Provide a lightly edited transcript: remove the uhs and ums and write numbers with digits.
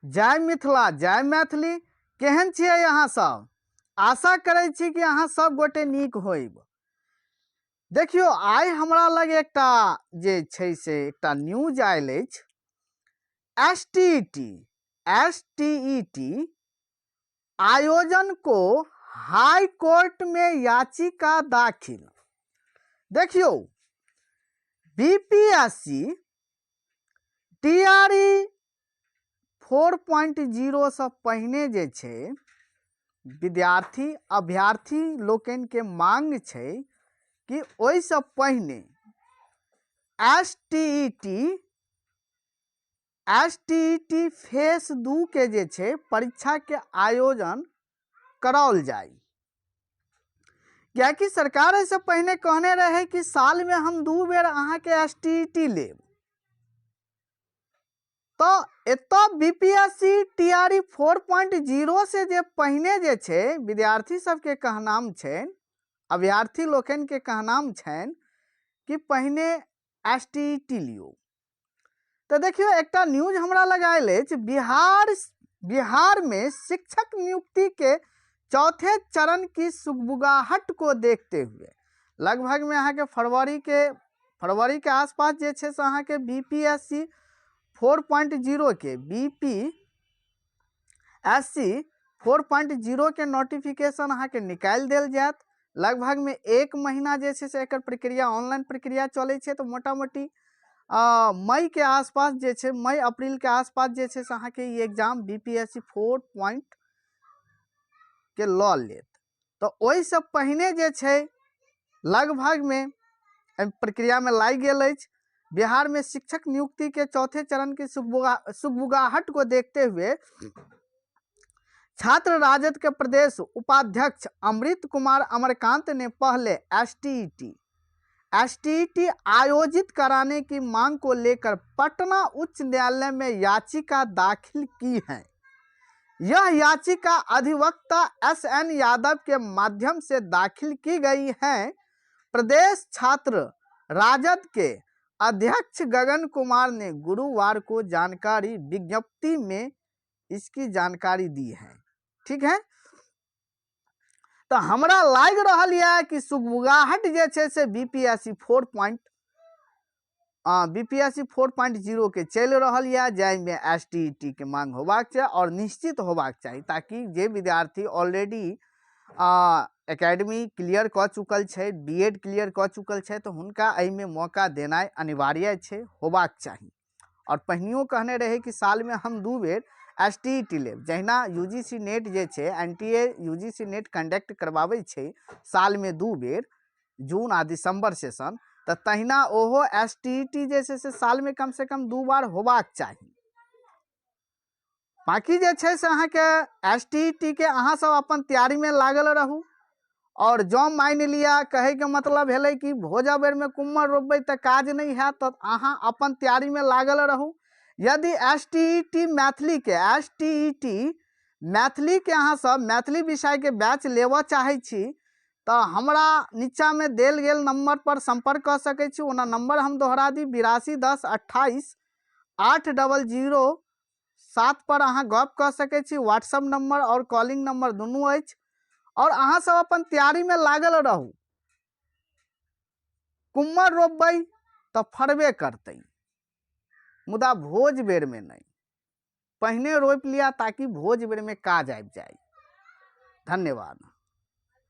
जय मिथिला जय मैथिली। केहन छियै अहाँ सब? आशा करै छी कि अहाँ सब गोटे नीक होइब। देखियौ, आइ हमरा लग एकटा जे छै से एकटा न्यूज आयल अछि। S T E T, S T E T आयोजन को हाई कोर्ट में याचिका दाखिल। देखियौ, B P S C T R E 4.0 सँ पहिने जे छै विद्यार्थी अभ्यर्थी लोकनिके मांग छै कि ओहिसँ पहिने S T E T, S T E T phase 2 के जे छै परीक्षाके आयोजन कराओल जाय। कियाकि सरकार एहिसँ पहिने कहने रहै कि सालमे हम 2 बेर अहाँके एस टी ई टी लेब। तऽ एतऽ B P S C T R E 4.0 से जे पहिने जे छै विद्यार्थी सबके कहनाम छनि, अभ्यर्थी लोकनिके कहनाम छनि कि पहिने एस टी ई टी लियौ। तऽ देखियौ, एकटा न्यूज हमरा लग आयल अछि। बिहार में शिक्षक नियुक्ति के चौथे चरण की सुगबुगाहट को देखते हुए लगभग में अहाँके फरवरी के आसपास जे छै से अहाँके बी पी एस सी 4.0 के, बी पी एस सी 4.0 के नोटिफिकेशन अहाँके निकालि देल जायत। लगभग में 1 महीना जे छै से एकर प्रक्रिया, ऑनलाइन प्रक्रिया चलै छै, तऽ मोटा मोटी मई के आसपास जे छै, मई अप्रैल के आसपास जे छै से अहाँके ई exam B P S C 4 point के लऽ लेत। तऽ ओहिसँ पहिने जे छै लगभगमे एहि प्रक्रियामे लागि गेल अछि। बिहार में शिक्षक नियुक्ति के चौथे चरण की सुगबुगाहट को देखते हुए छात्र राजद के प्रदेश उपाध्यक्ष अमृत कुमार अमरकांत ने पहले S T E T, S T E T आयोजित कराने की मांग को लेकर पटना उच्च न्यायालय में याचिका दाखिल की है। यह याचिका अधिवक्ता एस एन यादव के माध्यम से दाखिल की गई है। प्रदेश छात्र राजद के अध्यक्ष गगन कुमार ने गुरुवार को जानकारी विज्ञप्ति में इसकी जानकारी दी है। ठीक है, तो हमरा लागि रहल यऽ कि सुगबुगाहट जे छै से B P S C four point, B P S C 4.0 के चलि रहल यऽ, जाहिमे एस टी ई टी के मांग होबाक चाही आओर निश्चित होबाक चाही, ताकि जे विद्यार्थी ऑलरेडी एकेडमी क्लियर कऽ चुकल छै, बी एड क्लियर कऽ चुकल छै, तऽ हुनका एहिमे मौका देनाइ अनिवार्य छै, होबाक चाही। आओर पहिनियो कहने रहै कि सालमे हम 2 बेर एस टी ई टी लेब। जहिना you ji C net जे छै, N T A U G C NET conduct करबाबै छै सालमे 2 बेर, जून आ दिसंबर सेशन, तऽ तहिना ओहो एस टी ई टी जे छै से सालमे कमसँ कम 2 बार होबाक चाही। बाँकी जे छै से अहाँके एस टी ई टी के अहाँ सब अपन तैयारीमे लागल रहू। आओर जँ मानि लिअ कहैके मतलब भेलै कि भोजा बेरमे कुम्हर रोपबै तऽ काज नहि हैत, तऽ अहाँ अपन तैयारीमे लागल रहू। यदि एस टी ई टी मैथिलीके, एस टी ई टी मैथिलीके अहाँ सब मैथिली विषयके बैच लेबऽ चाहै छी तऽ हमरा नीचाँमे देल गेल नम्बर पर सम्पर्क कऽ सकै छी। ओना नम्बर हम दोहरा दी, 82 10 28 8 00 7 पर अहाँ गप कऽ सकै छी। व्हाट्सअप नम्बर आओर कॉलिंग नम्बर दुनू अछि। आओर अहाँ सब अपन तैयारीमे लागल रहू। कुम्हर रोपबै तऽ फड़बे करतै, मुदा भोज बेरमे नहि। पहिने रोपि लिअ ताकि भोज बेरमे काज आबि जाय। धन्यवाद।